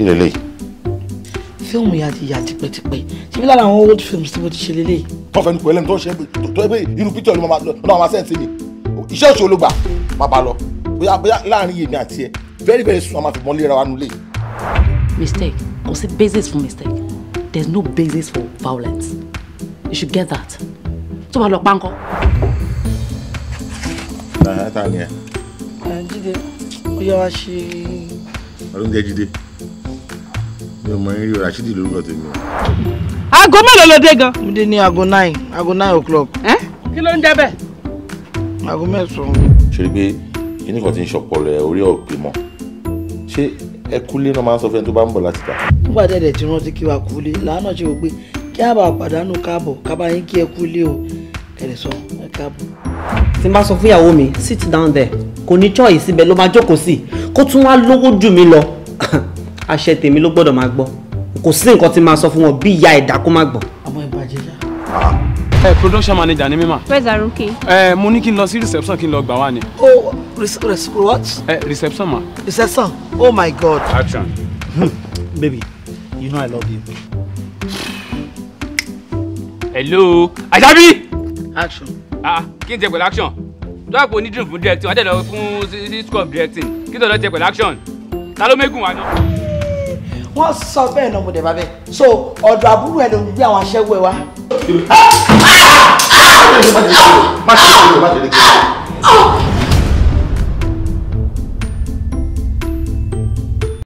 Kí lélẹ̀? Fíìmù yà ti yà tipẹ́tipẹ́. Ṣé bí lára àwọn old films tí mo ti ṣe lélẹ̀? Wọ́n fẹ́ ní pẹ̀lú ẹni tó ń ṣe tó pé irú pítọ̀ ló máa sẹ́ǹsì mi. Iṣẹ́ òṣèlú ló gbà má ba lọ. Bóyá bóyá láàrin èmi àti ẹ very very soon a máa fi mọ́ léra wa nulẹ̀. Mistake. Kò sí basis for mistake. There's no basis for violence. You should get that. Tó bá lọ pánkọ́. Ta ni ẹ? Jídé, ó yẹ wá ṣe. Ọdún jẹ́ Jídé. Mi ò mọ eré Rashidi lórúkọ tèmi o. Aago mélòó ló dé gan? Mo dé ní aago 9, aago 9 o'clock. Kí ló ń jẹ́ bẹ́ẹ̀? Aago 9. Ṣe rí pé kíní kan ti ń ṣọpọlọ ẹ orí ọ̀pẹ mọ́? Ṣé ẹ kúlé náà máa ń sọ fẹ́ni tó bá ń bọ̀ láti ta? Nígbà tẹ̀lẹ̀ tí wọ́n ti kí wa kúlé, làánà ṣe wò pé kí á bá pàdánù káàbọ̀, ká bá yín kí ẹ kúlé o. Kẹ̀lẹ̀ sọ ẹ káàbọ̀. Tí n bá sọ fún ìyàwó mi, "Sit down there," kò ní choice, síbẹ̀ ló máa jókòó sí. Kó tún wá lówó jù mí lọ, àṣẹ tèmi ló gbọ́dọ̀ máa gbọ́. Kò sí nǹkan tí máa sọ fún wọn bí ìyá ẹ̀dá kó má gbọ́. Àmọ́ ìbàjẹ́ ṣá. Ẹ production manager ni mí mà. Where's Arunke? Ẹ mo ní kí n lọ sí reception kí n lọ gbà wá ni. Oh, what? Ẹ reception ma. Reception. Oh my God. Action. Baby, you know I love you. Hello, Ajabi. Action. Ah, kí n tẹ pẹ̀lú action? Tó àpò ní dream fún directing, wọ́n á tẹ̀ lọ fún sí school of directing. Kí tó lọ tẹ pẹ̀lú action? Ta ló mẹ́gùn wa náà? Wọ́n sọ bẹ́ẹ̀ náà, mo dẹ̀ bá bẹ́ẹ̀. So ọ̀dọ̀ àbúrò ẹ̀ ló ń gbé àwọn aṣẹ́wó ẹ wá. Má ṣe é, má ṣe é.